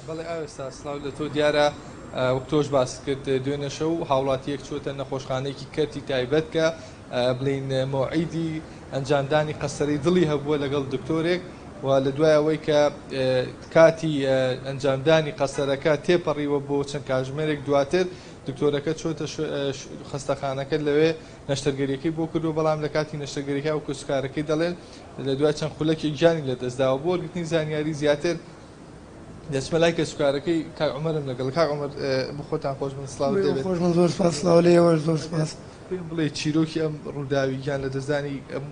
بەڵێ ئاوێستا سڵاو لە تۆ دیارە وەک تۆش باست کرد دوێنێ شەو هاوڵاتییەک چووەتە نەخۆشخانەیەکی کەرتی تایبەت کە بڵێین مەوعیدی ئەنجامدانی قەسەرەی دڵی هەبووە لەگەڵ دکتۆرێک و لە دوای ئەوەی کە کاتی ئەنجامدانی قەسەرەکە تێپەڕیوە بۆ چەند کاژمێرێک دواتر دکتۆرەکە چۆتە خەستەخانەکە لەوێ نەشتەرگەریەکەی بۆ کردووە بەڵام لە کاتی نەشتەرگەریەکە ئەو کەسوکارەکەی دەڵێن لە دوای چەند خولەکێک گیانی لەدەستداوە بۆ وەرگرتنی زانیاری زیاتر دەچمە لای کەسوکارەکەی کاک عومەرم لەگەڵ کاک عومەر بخۆتان خۆش بن سڵاوت لێبێت. خۆش بن زۆر سپاس سڵاو لە ئێوەش زۆر سپاس. پێم بڵێ چیرۆکی ئەم ڕووداوی گیان لەدەستدانی ئەم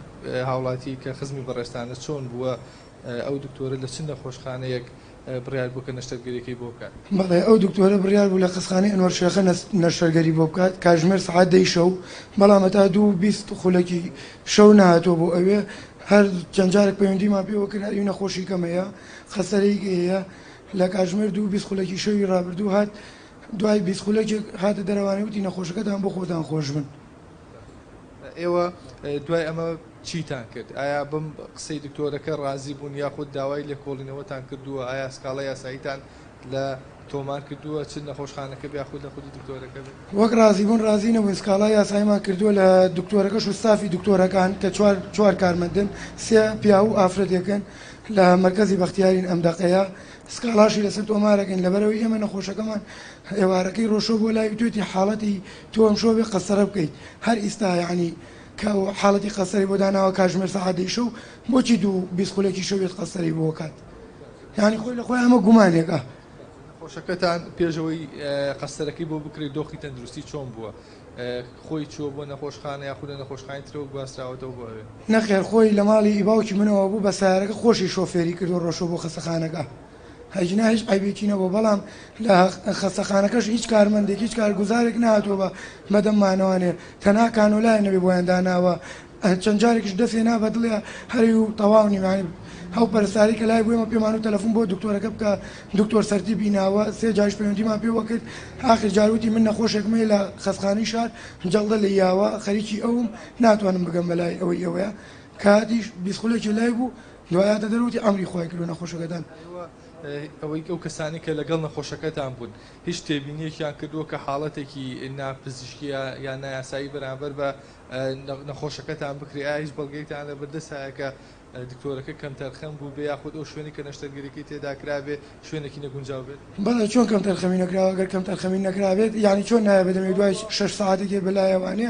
هاوڵاتی کە خزمی بەڕێزتانە چۆن بووە ئەو دکتۆرە لە چ نەخۆشخانەیەک بڕیار بوو کە نەشتەرگەریەکەی بۆ بکات؟ بەڵێ ئەو دکتۆرە بڕیار بوو لە خەستخانەی ئەنوەر شێخە نەشتەرگەری بۆ بکات کاژمێر سەعات دەی شەو بەڵام هەتا دوو 20 خولەکی شەو نەهاتووە بۆ ئەوێ هەر چەند جارێک پەیوەندیمان پێوە کرد هەر نەخۆشی کەم هەیە خەسەرەیەک هەیە لە کاژمێر دوو 20 خولەکی شەوی ڕابردوو هات دوای 20 خولەکێک هاتە دەرەوانێ وتی نەخۆشەکەتان بۆ خۆتان خۆش بن. ئێوە دوای ئەمە چیتان کرد؟ ئایا بەم قسەی دکتۆرەکە ڕازی بوون یاخود داوای لێکۆڵینەوەتان کردووە؟ ئایا سکاڵای یاساییتان لە تۆمار کردووە چ نەخۆشخانەکە بێ یاخود لە خودی دکتۆرەکە بێ؟ وەک ڕازی بوون ڕازی نەبووین، سکاڵای یاساییمان کردووە لە دکتۆرەکەش و ستافی دکتۆرەکان کە چوار چوار کارمەندن سێ پیاو و ئافرەتێکن لە مەرکەزی بەختیارین ئەم دەقەیە سکاڵاشی لەسەر تۆمارەکەین لەبەرئەوەی ئێمە نەخۆشەکەمان ئێوارەکەی ڕۆشۆ بۆ لای وتوێتی حاڵەتی تۆ ئەمشۆ بێ قەسەرە بکەیت هەر ئیستا یەعنی کە حاڵەتی قەسەری بۆ داناوە کاژمێر سەعات دەی شەو بۆچی دوو 20 خولەکی شەو یەت قەسەری بۆ کات یانی خۆی لە خۆی ئەمە گومانێکە. نەخۆشەکەتان پێش ئەوەی قەستەرەکەی بۆ بکرێت دۆخی تەندروستی چۆن بووە؟ خۆی چووە بۆ نەخۆشخانە یاخود لە نەخۆشخانەی ترەوە گواستراوەتەوە بۆ ئەوێ؟ نەخێر خۆی لە ماڵی باوکی منەوە بوو بە سەیارەکە خۆشی شۆفێری کردووە ڕۆشتووە بۆ خەستەخانەکە ئەگینا هیچ عەیبێکی نەبووە بەڵام لە خەستەخانەکەش هیچ کارمەندێک هیچ کارگوزارێک نەهاتووە بە بەدەممانەوانێ تەنها کانۆلایان نەبێ بۆیان داناوە چەند جارێکیش دەست هێنا بە دڵیا هەری و تەواو نیم یانی ئەو پەرستاری کە لای بوو ئێمە پێمان وت تەلەفون بۆ دکتۆرەکە بکە دکتۆر سەرتیپی ناوە سێ جاریش پەیوەندیمان پێوە کرد ئاخر جار وتی من نەخۆشێکم هەیە لە خەستخانەی شار جەڵدە لێی یاوە خەریکی ئەوم ناتوانم بگەم بەلای ئەوەی ئێوەیە کاتیش 20 خولەکی لای بوو دوای هاتە دەر وتی ئەمری خوای کردوە نەخۆشەکەتان. ئەوەی ئەو کەسانەی کە لەگەڵ نەخۆشەکەتان بوون هیچ تێبینیەکیان کردووە کە حاڵەتێکی ناپزیشکی یان نایاسایی بەرامبەر بە نەخۆشەکەتان بکرێ ئایا هیچ بەڵگەیەکتان لەبەردەست هەیە کە دکتۆرەکە کەمتەرخەم بووبێ یاخود ئەو شوێنەی کە نەشتەرگەریەکەی تێدا کرابێ شوێنێکی نەگونجاو بێت؟ بەڵێ چۆن کەمتەرخەمی نەکراوە گەر کەمتەرخەمی نەکرابێت یانی چۆن نایە بەدەمێ دوای شەش سەعاتێک یە بەلایەوانێ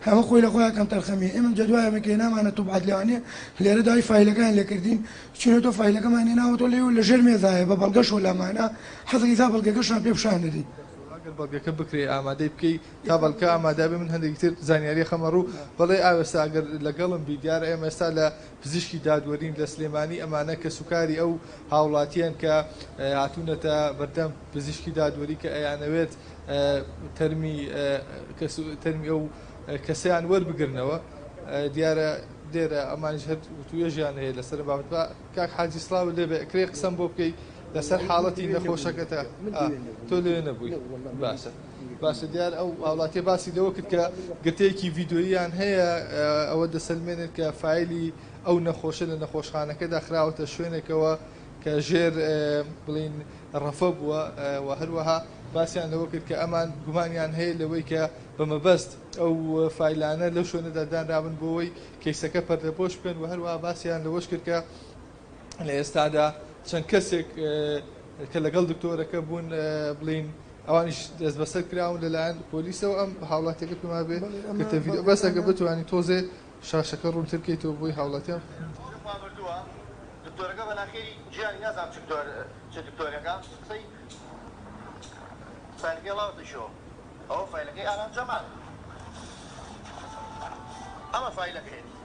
ئەمە خۆی لە خۆیا کەمتەرخەمیە ئێمە جا دوای ئەمە کە هێنامانە توب عەدلەوانێ لێرە داوای فایلەکەیان لێکردین چونەتۆ فایلەکەمان هێناوەتۆ لێ و لەژێر مێزایە بە بەڵگەشەوە لامانە حەزەکەی تا بەڵگەکەشان پێ پیشان دەدەین. ئەگەر بەڵگەکە بکرێ ئامادەی بکەی تا بەڵکە ئامادە بێ من هەندێکی تر زانیاری خەمە ڕوو بەڵێ ئاوێستا ئەگەر لەگەڵم بی دیارە ئێمە ئێستا لە پزیشکی دادوەرین لە سلێمانی ئەمانە کەسوکاری ئەو هاوڵاتیەن کە هاتوونەتە بەردەم پزیشکی دادوەری کە ئەیانەوێت تەرمی تەرمی ئەو کەسیان وەربگرنەوە دیارە لێرە ئەمانیش هەر وتوێژیان هەیە لەسەر بابەت بە کاک حاجی سڵاو لێ بێ کرێ قسەم بۆ بکەی لەسەر حاڵەتی نەخۆشەکەتە تۆ لێ نەبووی باشە باشە دیار ئەو هاوڵاتیە باسی لەوە کرد کە گرتەیەکی ڤیدیۆییان هەیە ئەوە دەسەلمێنێت کە فایلی ئەو نەخۆشە لە نەخۆشخانەکەدا خراوەتە شوێنێکەوە کە ژێر بڵین ڕەفە بووە و هەروەها باسیان لەوە کرد کە ئەمان گومانیان هەیە لەوەی کە بە مەبەست ئەو فایلانە لەو شوێنەدا دانرابن بۆ ئەوەی کەیسەکە پەردەپۆش بکەن و هەروەها باسیان لەوەش کرد کە لە ئێستادا چەند کەسێک کە لەگەڵ دکتۆرەکە بوون بڵین ئەوانیش دەستبەسەر کراون لەلایەن پۆلیسەوە ئەم هاوڵاتیەکە پێما بێ گرتە ڤیدیۆ بەس ئەگەر بتوانی تۆزێ شاشەکە ڕوونتر بکەیتەوە بۆی هاوڵاتیان. مردووە دکتۆرەکە بە ناخێری گیانی نازانم چ دکتۆر چ دکتۆرێکە قسەی فایلەکەی ڵاوەتە شۆ ئەوە فایلەکەی ئارام جەمال ئەمە فایلەکەیەتی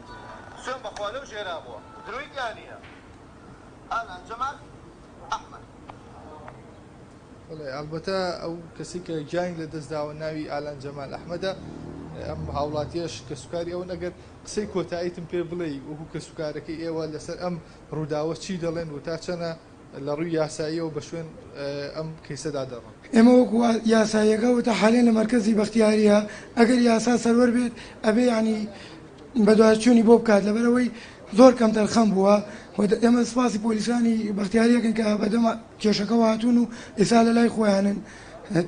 سوێن بەخوا لەو ژێرا بووە درۆی تیا نییە ئالان جەمال ئەحمەد. بەڵێ ئەڵبەتە ئەو کەسەی کە گیانی لەدەستداوە ناوی ئالان جەمال ئەحمەدە، ئەم هاوڵاتیەش کەسوکاری ئەون، ئەگەر قسەی کۆتاییتم پێ بڵێی وەکو کەسوکارەکەی ئێوە لەسەر ئەم ڕووداوە چی دەڵێن و تا چەنە لە ڕووی یاساییەوە بە شوێن ئەم کەیسەدا دەڕۆن؟ ئێمە وەکو یاساییەکە وتە حالیەن لە مەرکەزی بەختیاریە ئەگەر یاسا سەروەر بێت ئەبێ یانی بەدواداچوونی بۆ بکات لەبەرئەوەی. زۆر کەمتەرخەم بووە و ئێمە سوپاسی پۆلیسانی بەختیاری ئەکەین کە بەدەم کێشەکەوە هاتوون و ئێستا لە لای خۆیانن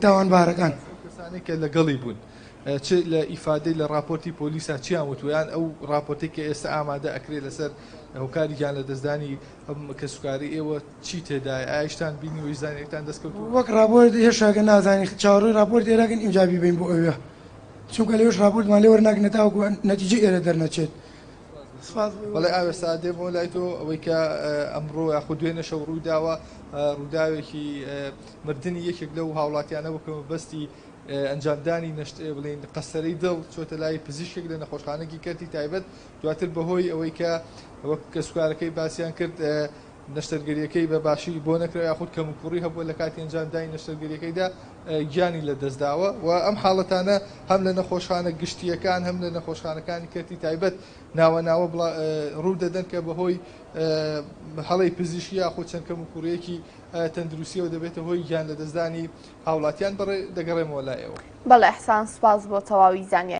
تاوانبارەکان. ئەو کەسانەی کە لەگەڵی بوون چ لە ئیفادەی لە ڕاپۆرتی پۆلیسا چیان وتووە یان ئەو ڕاپۆرتەی کە ئێستا ئامادە ئەکرێ لەسەر هۆکاری گیان لەدەستدانی ئەم کەسوکارەی ئێوە چی تێدایە ئایا هیچتان بینیوە هیچ زانیاریتان دەست کەوتووە؟ وەک ڕاپۆرت هێشتاکە نازانین چاوەڕێی ڕاپۆرتی ئێرەکەین ئینجا بیبەین بۆ ئەوێ چونکە لەوێش ڕاپۆرتمان لێ وەرناگرن تاوەکو نەتیجەی ئێرە دەرنەچێت. سپاس بۆ. بەڵێ ئاوێستا دێمەوە لای تۆ ئەوەی کە ئەمڕۆ یاخود دوێنێ شەو ڕوویداوە ڕووداوێکی مردنی یەکێک لەو هاوڵاتیانە بوو کە مەبەستی ئەنجامدانی نەشت بڵێین قەسەرەی دڵ چۆتە لای پزیشکێک لە نەخۆشخانەکی کەرتی تایبەت دواتر بەهۆی ئەوەی کە وەک کەسوکارەکەی باسیان کرد نەشتەرگەریەکەی بە باشی بۆ نەکرا یاخود کەموکوڕی هەبووە لە کاتی ئەنجامدانی نەشتەرگەریەکەیدا گیانی لەدەستداوە و ئەم حاڵەتانە هەم لە نەخۆشخانە گشتییەکان هەم لە نەخۆشخانەکانی کەرتی تایبەت ناوە ناوە ڕوو دەدەن کە بەهۆی هەڵەی پزیشکی یاخود چەند کەموکوڕیەکی تەندروستیەوە دەبێتە هۆی گیان لەدەستدانی هاوڵاتیان بەڕێ دەگەڕێمەوە لای ئێوە. بەڵێ ئیحسان سوپاس بۆ تەواوی زانیاریەکانت.